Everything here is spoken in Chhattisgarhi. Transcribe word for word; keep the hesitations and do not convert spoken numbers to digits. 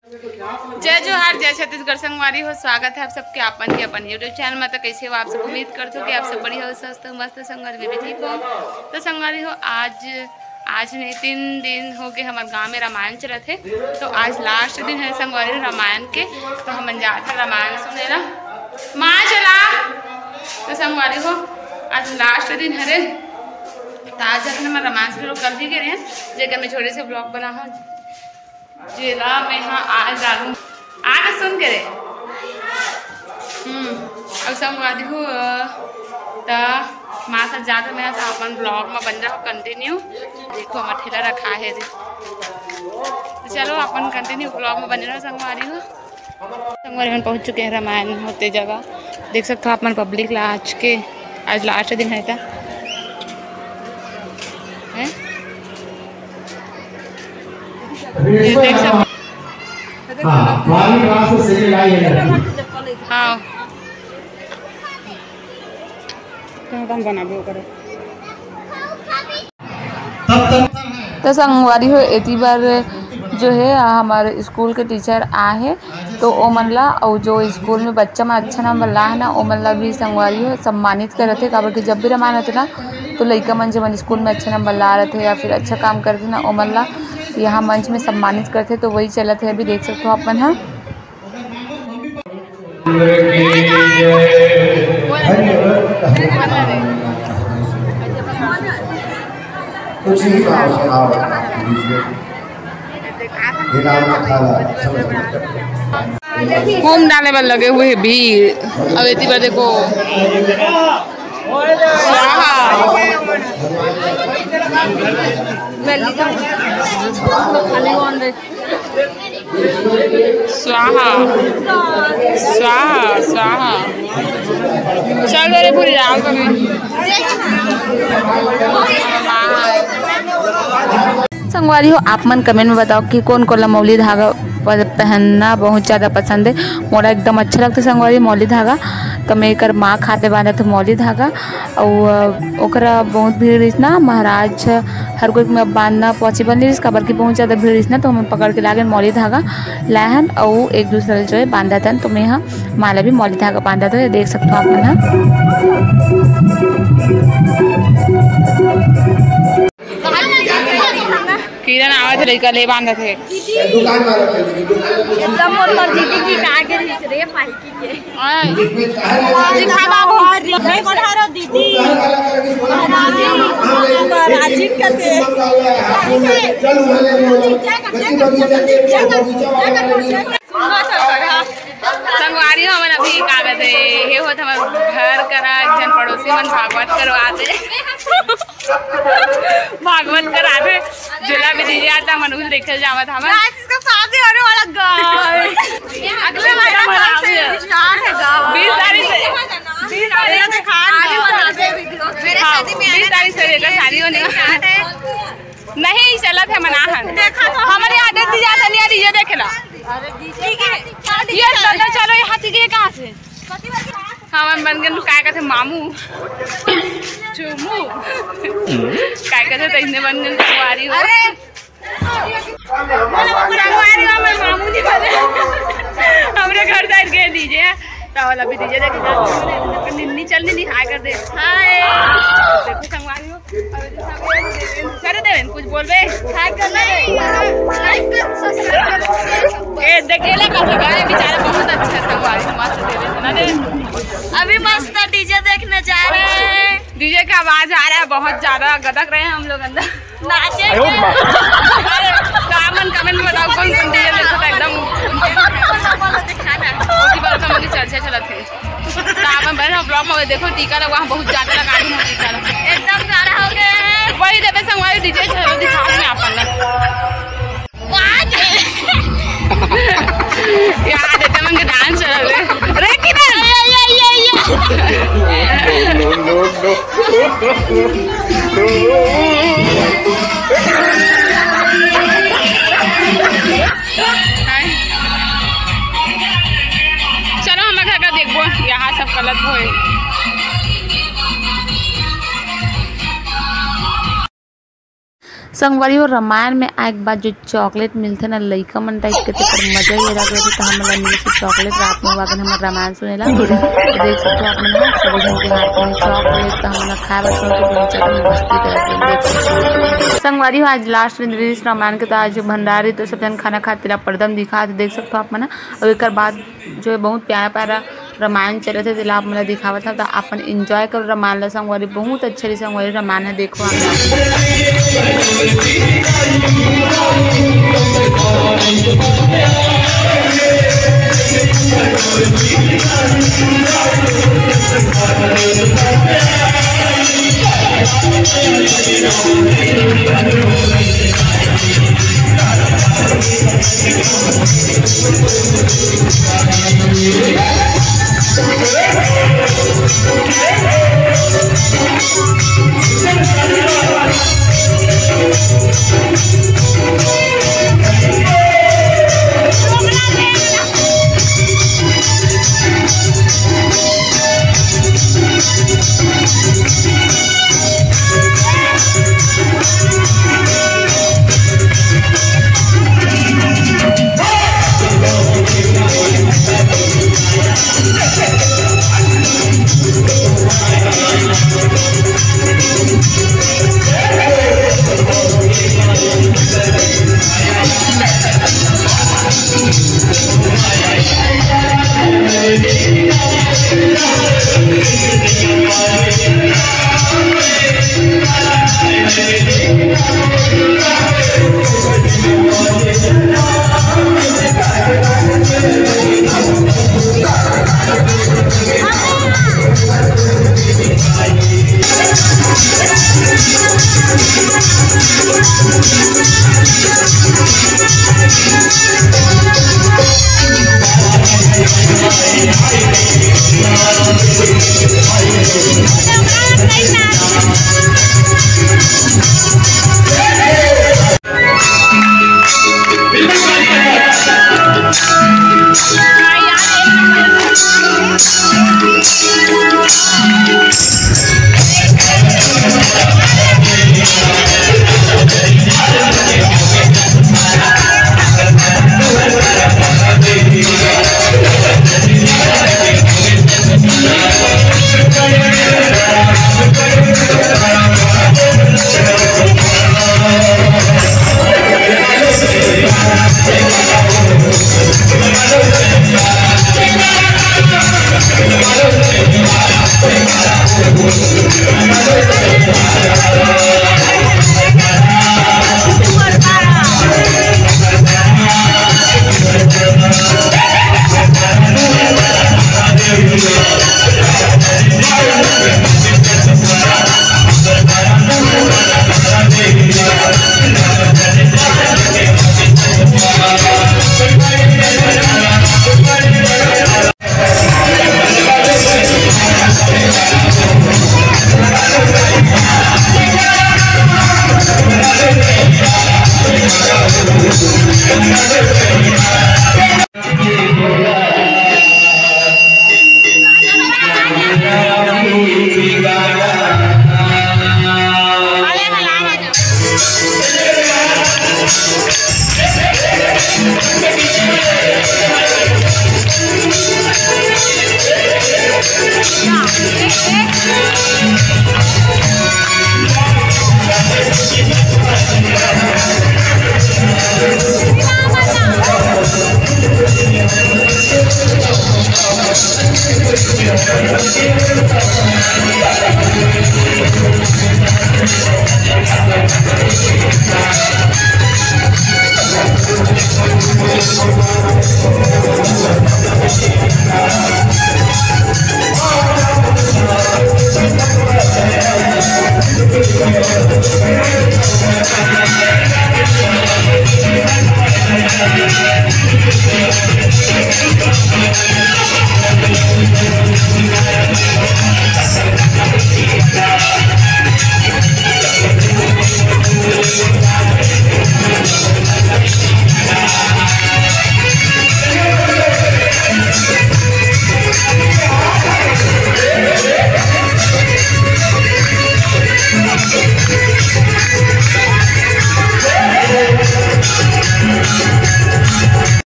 जय जोहार, जय छत्तीसगढ़ संगवारी हो। स्वागत है आप सबके अपन के अपन YouTube चैनल में। तो कैसे हो आप सब? उम्मीद करथो कि आप सब बढ़िया हो, स्वस्थ हो, मस्त हो। संगवारी, मैं भी ठीक हूँ। तो संगवारी हो, आज आज नहीं, तीन दिन हो गए हमारे गांव में रामायण चलत है। तो आज लास्ट दिन है संगवारी हो रामायण के, तो हमन जात है रामायण सुने ला। माँ चला। तो संगवारी हो, आज लास्ट दिन हरे, तो आज अपने मैं रामायण से लोग कल भी गए हैं, जेकर मैं छोटे से ब्लॉग बना हूँ, जेला मैं हाँ आज डालूँ। आके सुन के रे। हम्म, अब संगवारी हो, त माँ साथ जात में, त अपन ब्लॉग में बन रहा कंटिन्यू। देखो, हमारा ठेला रखा है रे। तो चलो, अपन कंटिन्यू ब्लॉग में बने रहो संगवारी हो। संगवारी, हमन पहुँच चुके हैं रामायण होते जगह। देख सकते हो अपन पब्लिक ला आज के, आज लास्ट दिन है था, हैं? ये देख सकते हो। हाँ, बारहवीं क्लास से सेकंड आई है लड़की। हाँ। कहाँ काम बनाबे ओकरे? तो संगवारी हो, एती बार जो है, हमारे स्कूल के टीचर आए हैं, तो ओमन ला, और जो स्कूल में बच्चा मन अच्छा नंबर ला है ना, ओमन ला भी संगवारी हो सम्मानित करत है। काबर कि जब भी रामायण होथे ना, तो लइका मन जेमन स्कूल में अच्छा नंबर ला रथे या फिर अच्छा काम करथे ना, ओमन ला यहाँ मंच में सम्मानित करथे। तो वही चलत है, अभी देख सकते हो अपन हा। कुछ ही भाव सुनाओ। घूम डाले बर लगे हुए हैं भीड़। अब एती बर देखो, स्वाहा। स्वाहा, स्वाहा, स्वाहा। चल रे पूरी राम कभी। संगवारी हो, आप मन कमेंट में बताओ कि कोन कोन ला मौली धागा प-, पहनना बहुत ज़्यादा पसंद है। मोला एकदम अच्छा लगता है संगवारी मौली धागा, तो मैं एकर माँ खाते बांधत मौली धागा। अउ, अ, ओकरा बहुत भीड़ रहिस ना, महाराज हर कोई में बांधना पॉसिबल नहीं रहिस, काबर कि बहुत ज़्यादा भीड़ रहिस ना, तो हमन पकड़ के लागे मौली धागा लाहन अउ एक दूसरे जो है बांधत हन। तो मैं हा माला भी मौली धागा बांधत हन, देख सकते हो आप मन हा। किरण आवत हे, लइका ले बांधत हे। एकदम मोर, मोर दीदी की का के रहिस रे, पाही की के। दिखावा हो, नहीं बढ़ा रहो दीदी। राजीव, राजीव कते। संगवारी हो, हमन अभी का कहते, हे होत हमर घर करा एक झन पड़ोसी मन भागवत करवाते। भागवत कराते, झूला भी दीजिए आता, मनुल देखे जावत हमन। Guys, इसका शादी होने वाला guys। अगले महीना से start है guys। बीस तारीख से, बीस तारीख से। हाँ, बीस तारीख से लेकर शादी होने का। नहीं, चलत है मना है। देखा तो हमरे आदत दी जात है, नहीं, ये देख ला। ये चलो, चलो, ये हाथी के कहाँ से? हमन बन गए, काय कहते, मामू। चुमू। काय कहते, तो इतने बन गए, संगवारी हो। अरे। संगवारी हो, मैं मामू नहीं बने। हमरे घर side के DJ है। तो वाला भी DJ देखे जाते हैं। निन्नी चल, निन्नी हाय कर दे। हाय। देखो, संगवारी हो। अरे देवेन, कुछ बोलबे? हाय कर ले। Like कर, subscribe कर। ए, देख, ये ले, कथक है, बेचारा बहुत अच्छा है, संगवारी, मस्त देवेन, है ना देवेन? अभी मस्त DJ देखने जा रहे हैं। DJ का आवाज आ रहा है बहुत ज्यादा, गदक रहे हैं हम लोग अंदर। नाचे के। अरे, तो आप मन comment में बताओ, कौन कौन DJ देखो तो एकदम। बोलो, बोलो, दिखाना। उसी बात का मुझे चर्चा चलत है। तो आप मन बहन vlog में देखो, टीका लगवा, हम बहुत ज्यादा लगा रही हूँ टीका लगा। एकदम गाढ़ा हो गया है। वही देवे संगवारी DJ चलो दिखा रही हूँ आप मन। यार, देते मन के dance चल रहे। रे किधर? ये, ये, ये, ये। No, no, no, no। चलो, हम घर का देखबो, यहाँ सब गलत होए। संगवारी हो, रामायण में आए के बाद जो चॉकलेट मिलथे ना लइका मन टाइप के, तेकर मजा ही अलग रहिथे। तो हमन ला मिलथे चॉकलेट, रात में आगेन हमन रामायण सुने ला। तो देख सकथो आप मन ह, सभी झन के हाथ में चॉकलेट, तो हमन ह खाए बर सोच के बहुत ज्यादा मस्ती करत हन। देख सकथो संगवारी हो, आज लास्ट में रिलीज रामायण के, तो आज भंडारी तो सब झन खाना खात तेला पर्दा म दिखात हे, देख सकथो आप मन ह। अउ एकर बाद जो है बहुत प्यारा प्यारा रामायण चलत हे, तेला आप मन ला दिखावत हन। त अपन एंजॉय करो रामायण ला संगवारी, बहुत अच्छा रही संगवारी रामायण ह, देखो आप।